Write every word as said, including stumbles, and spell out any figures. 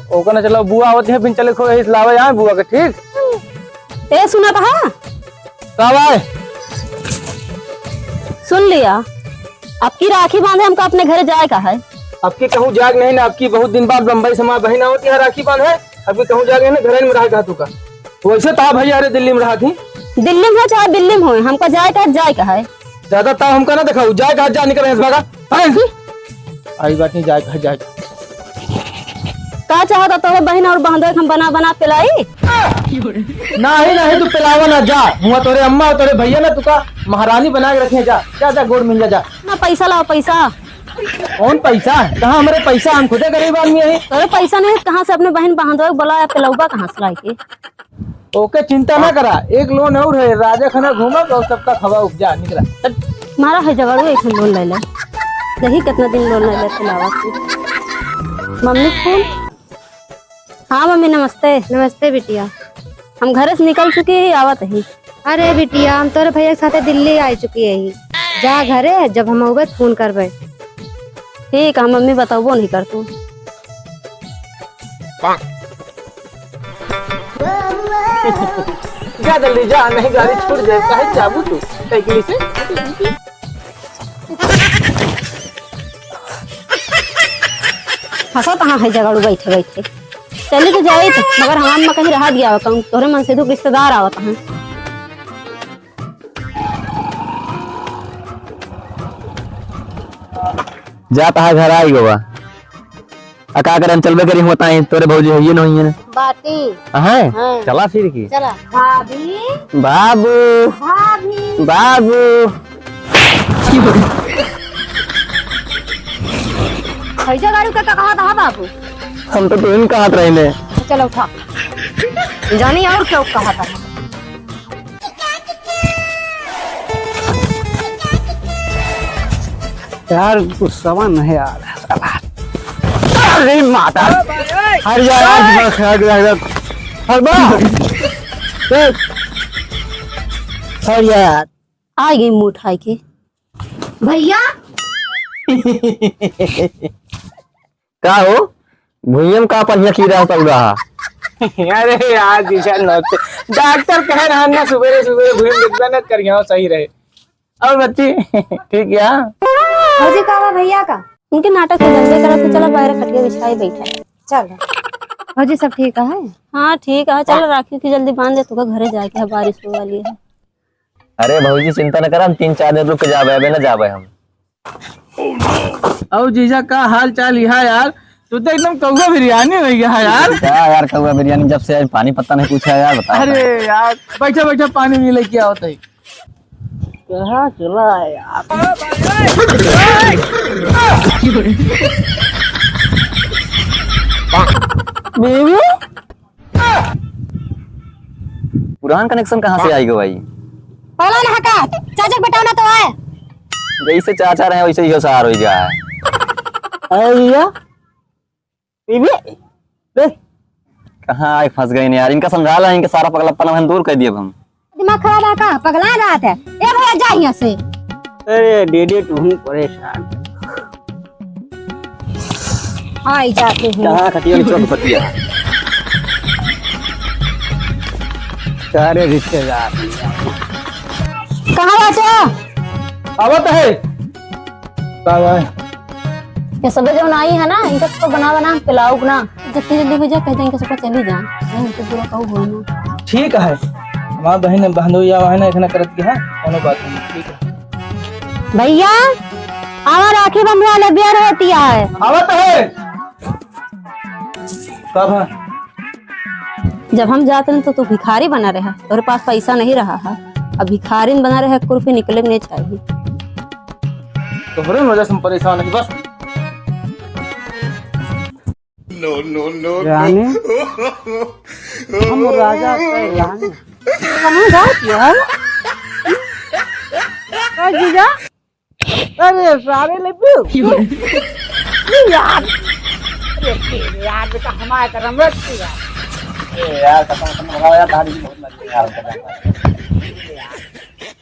ओकर ना चला, बुआ आवत है, फिर चले खो, इस लावे यहाँ बुआ के, ठीक? ए, सुना था? का भाई? सुन लिया, अब की राखी बांधे हमका अपने घरे जाए का है। अब की कहूँ जाग नहीं ना, अब की बहुत दिन बाद बम्बई से हमार बहिन आवत है राखी बांधे, अब की कहूँ जाग नहीं ना, घरे में रहा का तू का। वैसे तो भैया रे दिल्ली में रहा थी। दिल्ली में हो चाहे बिल्ली में हो, हमका जाए का है, जाए का है। ज्यादा ताव हमका ना दिखाऊ, जाए का है, जा निकल यहाँ से भागा। अरे, आई बात नहीं, जाए का है, जाए का। का चाहता तो बहिन और बहनोई हम बना बना पिलाई? नहीं, नहीं, तू पिलावा ना, जा। हुआ तोरे अम्मा और तोरे भैया ना तुका महारानी बना के रखे, जा, जा, जा, गोड़ मिल जा, जा। ना पैसा लाओ, पैसा। कौन पैसा? कहाँ हमारे पैसा? हम खुदे गरीब आदमी है। अरे पैसा नहीं, कहाँ से अपने बहन बहनोई बोला या पिलौबा कहाँ से लाई के? ओके, चिंता ना करा, एक लोन और है, राजा खाना घूमब और सबका खवा उपजा, निकला। हट। मारा है जगड़ू, एक लोन ले ले। देखी कितना दिन लोन ले ले पिलावा तू। मम्मी फोन। हाँ मम्मी, नमस्ते। नमस्ते बिटिया। हम घरे से निकल चुकी ही, आवत ही। अरे बिटिया, हम तोरे भैया के साथे दिल्ली आ चुकी ही। जा घरे, जब हम अउबे त फोन करबे। ठीक है, हम मम्मी बतौबो नहीं कर तू। जा जल्दी जा, नहीं गाड़ी छूट जाए, काहे जाबू तू साइकिल से? हंसत हाँ है जगड़ू बैठे बैठे। चली तो जाइत, मगर हमार में कहीं रहा गया हो, कहूँ तोहरे मन से दुख रिश्तेदार आवत हैं। जात है घर आई गोवा। आ का करन चलबे करी होता है, तोरे भौजी होइए न होइए न। बाटी। हैं? हाँ। चला फिर की। चला। भाभी। बाबू। भाभी। बाबू। भैया गाड़ी का, का कहा था बाबू? हम तो तुम कहा रहे ने। चलो उठा। जानी और क्या कहा था? यार, गुस्सावा नहीं आ रहा साला। अरे माता। हट जा यार, दिमाग खराब कर रहा है। हट बा। ए, हट जा यार। आ गई मुंह उठाई के। भैया। का हो? भुइयम का पनिया की रहा चल रहा? अरे यार, जीजा नमस्ते। डॉक्टर कह रहा ना, सुबेरे सुबेरे भुइयम देखबे न करिया, सही रहे। और बच्ची, ठीक है? भौजी, का बा भैया का? उनके नाटक हो जाते करत, तो चला बाहर खटिया बिछाई बैठा। चल। भौजी, सब ठीक है? हाँ, ठीक है। चल, राखी की जल्दी बांध दे, तुका घरे जाए के है, बारिश होने वाली है। अरे भौजी, चिंता न करा, हम तीन चार दिन रुक के जाबे, अबे न जाबे हम। और जीजा, का हाल चाल है यार? तू तो एकदम कौआ बिरयानी हो गया है यार। क्या यार, कौआ बिरयानी, जब से आज पानी पत्ता नहीं पूछा यार, बताओ। अरे यार, बैठा बैठा पानी भी लेके आओ तई। कहाँ चला है यार? बेबी, पुरान कनेक्शन कहाँ से आई गो भाई? पगला ना का? चाचा के बेटा ना तो है। जैसे चाचा रहे वैसे ही सार हो गया है। अरे भैया, ये भी, बे। कहाँ आए फंस गए यार? इनका समझा ला, इनका सारा पगलापन हम दूर कर दिए अब हम। दिमाग खराब है का? पगला रहा था। ए भैया, जा यहाँ से। अरे दीदी, तू ही परेशान। आई जाते हैं। कहाँ खटिया में चौक बतिया? सारे रिश्तेदार। कहाँ बाटे? आवत है। का बा? ये सब जौन आई है ना, इनका सबको बना बना पिलाओ ना। जल्दी जल्दी हो जा, कह दे इनका सबको चली जा। नहीं, तो बुरा कहू हो ना। ठीक है, हमार बहन बहनोई आवा है ना, इतना करत के है, कोनो बात नहीं, ठीक है। भैया, आवा राखी बंधवा ले, बेर होती है। आवत है। का भा? जब हम जात रहे तो तू भिखारी बना रहे, तोरे पास पैसा नहीं रहा है। अब भिखारिन बना रहे, कुर्सी निकले नहीं चाहिए। तोहरे वजह से हम परेशान हैं बस। No, no, no, no। रानी, हम राजा के रानी। कहाँ जात यार? का जीजा? अरे सारे ले पियो। क्यों रे? नहीं यार। अरे तेरे यार, बेटा हमारे करम रख यार। ए यार, कसम से मंगाओ यार, दाढ़ी भी बहुत लग गई यार, हमको।